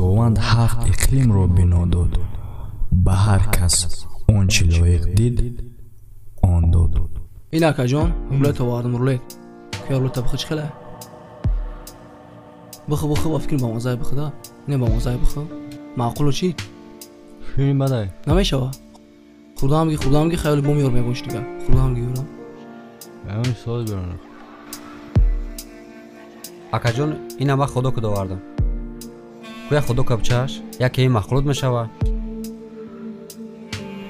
Худованд ҳафт иқлимро бино дод, ба ҳар кас он чӣ лоиқ дид, он дод. Ин акаҷон, рулет овардам, рулет. Куя рулета бихӯ, чӣ хеле? Бихӯ, бихӯ, ба фикр бамазай бихӯ да. Не бамазай бихӯ. Маъқулу чӣ? Ширин бадай. Намешава. Хурдам ги, хурдам ги, хаёли бо меёр мегӯш дига. Хурдам ги юрам. Ҳамин соз берун. Акаҷон, ина ман худо куд овардам. Куя худо кабчаш, яке ин махлут мешава.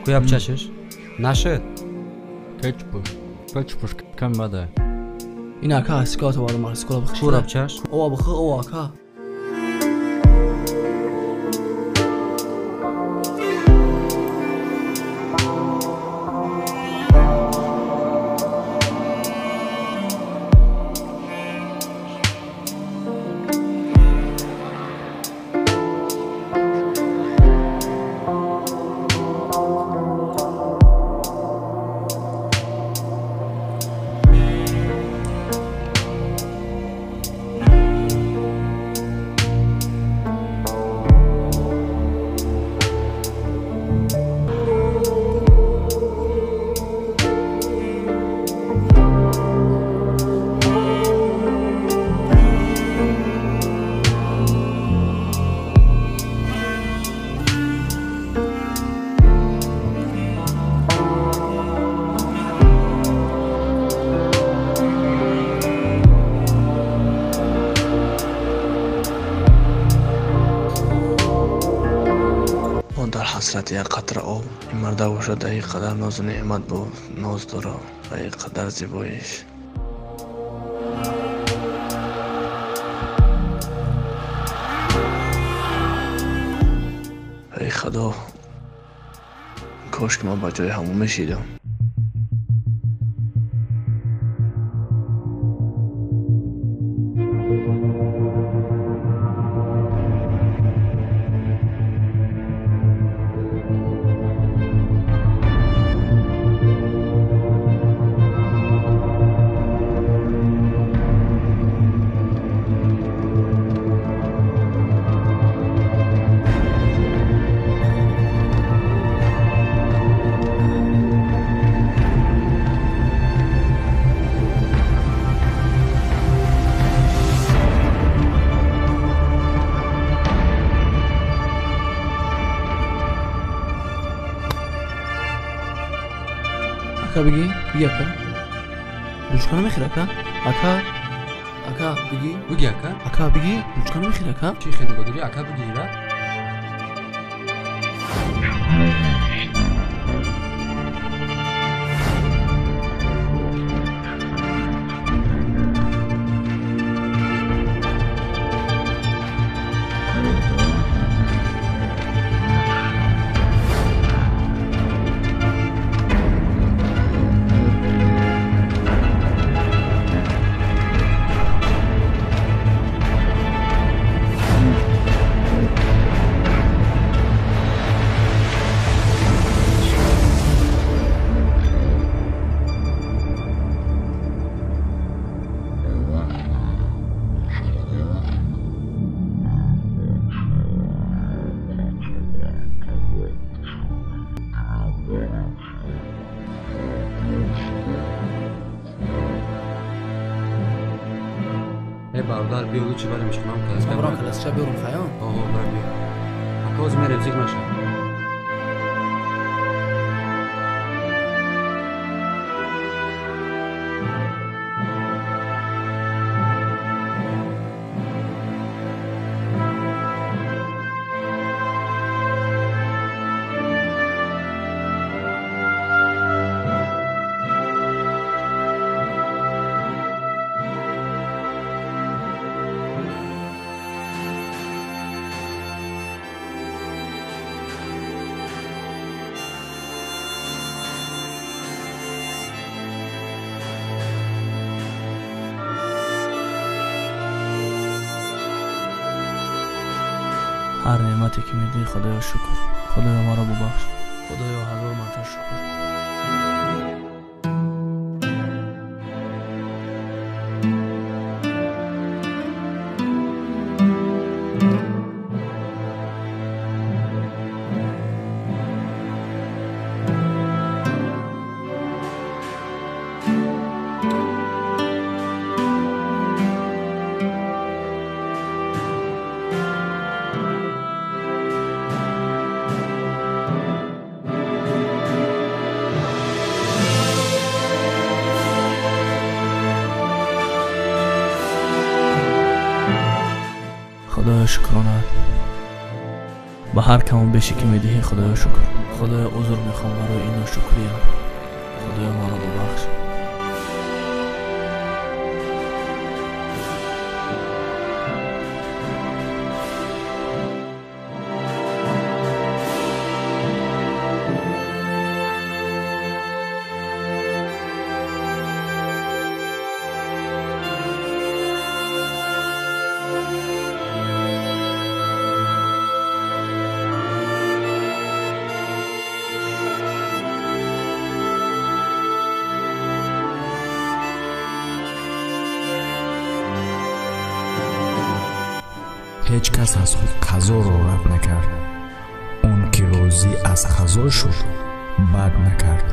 Куя бчашиш? Нашид? Кетчупуш. Кетчупуш кам бадай. Ин ака ҳасикола овардам, ҳасикола бихӯ. Кура бчаш? Ова бихӯ, ова ака. Ҳасрати як қатра об, ин марда бошад ин қадар нозу неъмат бо ноз дора ва ин қадар зебоиш. Эй Худо, кош ки ман ба ҷои ҳамон мешидам. Ака биги, биги ака. Ручка намехӯри ака? Ака, ака биги. Биги ака. Ака биги, ручка намехӯри ака? Чӣ хел нигоҳ дорӣ? Ака биги ира. Бародар, биё лучше барем ишхонам каласка. Барам каласка биёрам хаён. Оҳо, бара биё. Ака ҳозир мерем, зиқ наша. Ҳар неъмате ки медиҳӣ, Худоё шукр. Худоё маро бубахш. Худоё ҳазор марта шукр. Худоё шукрона. Ба ҳар каму беше ки медиҳӣ Худоё шукр. Худоё узр мехоҳам барои ин ношукриям. Худоё маро бубахш. Ҳеҷ кас аз худ қазоро рад накард. Он ки розӣ аз қазо шуд, бад накард.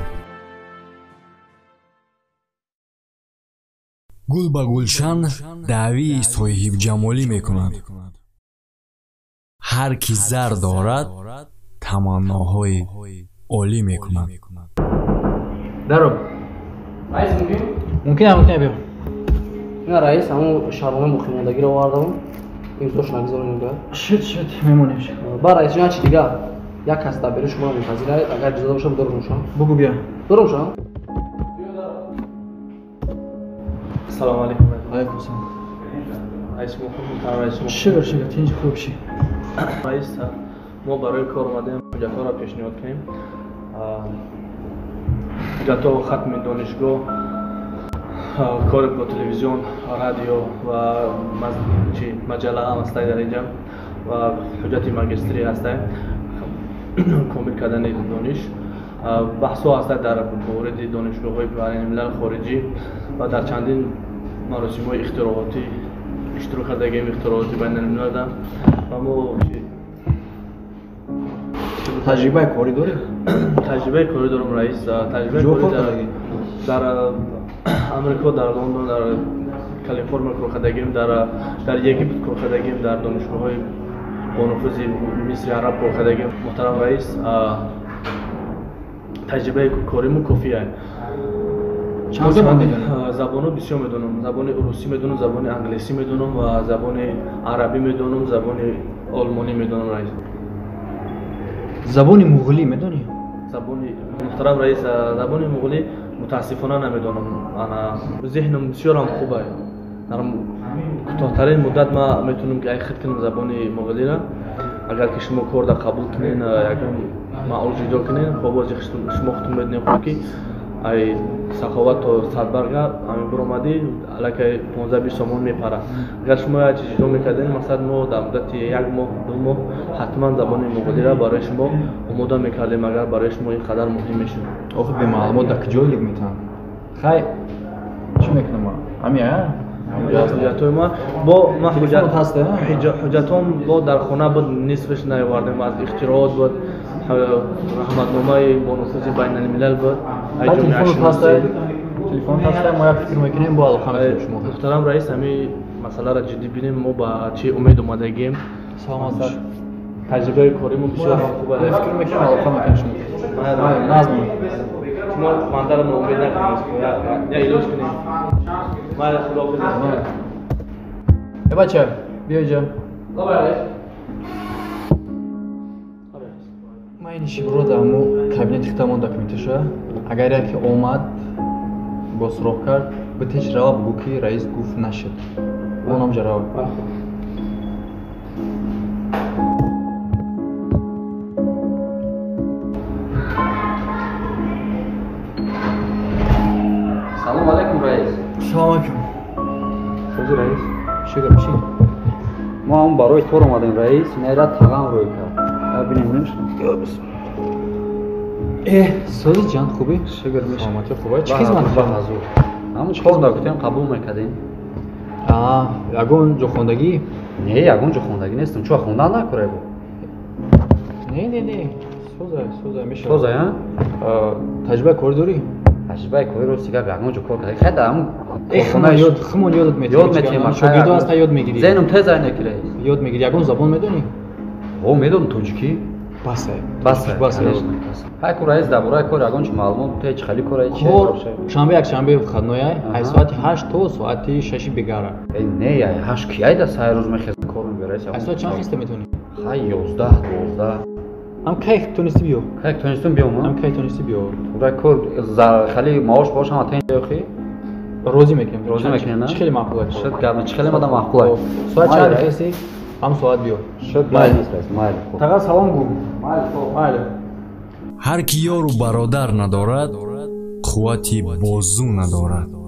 Гул ба гулшан даъвии соҳибҷамолӣ мекунад. Ҳар ки зар дорад, таманноҳои олӣ мекунад. Даро. Раис мумкин? Мумкин, мумкин биё. На раис, ҳамон шармонаи боқимондагиро овардам. Имзош нагузорем да. Шуд, шуд, мемонем. Ба раис ҷон, чи дига? Як кас дар берун шуморо мунтазир аст. Агар иҷоза бошад, дорум шам. Бугу биё. Дорум шам. Салом алейкум. Алейкум салом. Раис муҳтарам, раис муҳтарам. Шукр, шукр, тинҷ хуб ши. Раис, мо барои кор омадем, ҳуҷҷатҳоро пешниҳод кунем. Ҳуҷҷатҳо хатми донишгоҳ, кор бо телевизион, радио ва маҷалла ҳам ҳастай дар инҷа ва ҳуҷҷати магистрӣ ҳастай, комил кардани дониш. Баҳсҳо ҳастай дар мавриди донишгоҳҳои байналмилал хориҷӣ ва дар чандин маросимҳои ихтироотӣ иштирок кардагием, ихтироотӣ байналмилалда. Ва мо таҷрибаи корӣ дорем? Таҷрибаи корӣ дорам, раис. Таҷрибаи корӣ дар Амрико, дар Лондон, дар Калифорния кор кардагием, дар Египет кор кардагием, дар донишгоҳҳои бонуфузи Мисри Араб кор кардагием. Муҳтарам раис, таҷрибаи кориму кофия. Чанд забон медонӣ? Забонҳо бисёр медонам. Забони русӣ медонам, забони англисӣ медонам ва забони арабӣ медонам, забони олмонӣ медонам, раис. Забони муғулӣ медонӣ? Забони муҳтарам раис, забони муғулӣ мутаассифона намедонам. Ана зеҳнам бисёрам хуб аст. Дар кӯтоҳтарин муддат ман метавонам ки ай хит кунам забони муғулиро. Агар ки шумо корда қабул кунен, ягон маъул ҷудо кунен, хоб ози шумо худтон медонед хуб ки ай саховат то садбарга ҳамин биромадӣ аллакай 15-20 сомон мепарад. Агар шумо як чиз ҷудо мекардем, мақсад мо дар муддати як моҳ, 2 моҳ ҳатман забони муғулиро барои шумо омода мекардем, агар барои шумо ин қадар муҳим мешуд. Охир бемаълумот дар куҷо лик метавонам? Хай, чӣ мекунам ман? Ҳамин а? Ҳуҷҷатҳои ман бо ман ҳуҷҷатҳом бо дар хона буд, нисфаш наовардем, аз ихтироот буд, раҳматномаи бонуфузи байналмилал буд. Телефон ҳаста, мо як фикр мекунем, бо алоқа мекунем шумо. Муҳтарам раис, ҳамин масъаларо ҷиддӣ бинем, мо ба чӣ умед омадагием. Саломат бош. Таҷрибаи коримон бисёр ҳам хуб аст. Фикр мекунем, алоқа мекунем шумо. Назм. Шумо мандаро ноумед накунед, я илоҷ кунем. Майла, худоҳофиз. Э бача, биё инҷа. Ман ин шибро дар ҳамо кабинети худамон документаша. Агар яке омад, бо суроғ кард, битеч рава бугӯ ки раис гуфт нашуд. Онам ҷа рава. Салом алейкум, раис. Салом алейкум. Шуди раис? Шукр, чӣ? Мо ҳам барои кор омадем, раис. Нера тағам рӯй кард. Бинем, намешавад. Сози ҷан, хубӣ? Шукр, саломатӣ хуб. Чӣ хизмат ҳазур? Ҳамон кор дар гуфтем қабул мекардем. Ягон ҷо хондагӣ? Не, ягон ҷо хондагӣ нестам. Чӯ хондан накунай бо? Не, не, не. Соза, соза мешавад. Соза, а? Таҷрибаи корӣ дорӣ? Таҷрибаи корӣ рости гап ягон ҷо кор карда. Хай дар ҳамон хумон ёдат метиҳем. Ёд метиҳем. Шогирдо ҳаста ёд мегирӣ. Зеҳнам тез ай накӣ, раис. Ёд мегирӣ. Ягон забон медонӣ? О, медонам тоҷикӣ. Басай. Басай. Басай. Ҳай ку раис, дар бораи кор ягон чи маълумот те, чи хали кора, чи? Кор шанбе, якшанбе выходной, ай соати 8 то соати 6 бегара. Э, не, ай 8 ки айда сай рӯз мехезам, кор мебера, раис. Ай соат чанд хеста метавонӣ? Хай, 11, 12. Ам кай тонистӣ биё. Кай тонистум биём? Ам кай тонистӣ биё. Тура кор хали маош бош ҳама тен охи. Розӣ мекунем. Розӣ мекунем, на? Чӣ хеле маъқул аст? Шуд гап, чӣ хеле мада маъқул аст. Соат чанд хестӣ, ҳам соат биё. Шуд, майли нест, раис, майли. Хуб. Тага салом гӯ. Майли. Ҳар ки ёру бародар надорад, қуввати бозу надорад.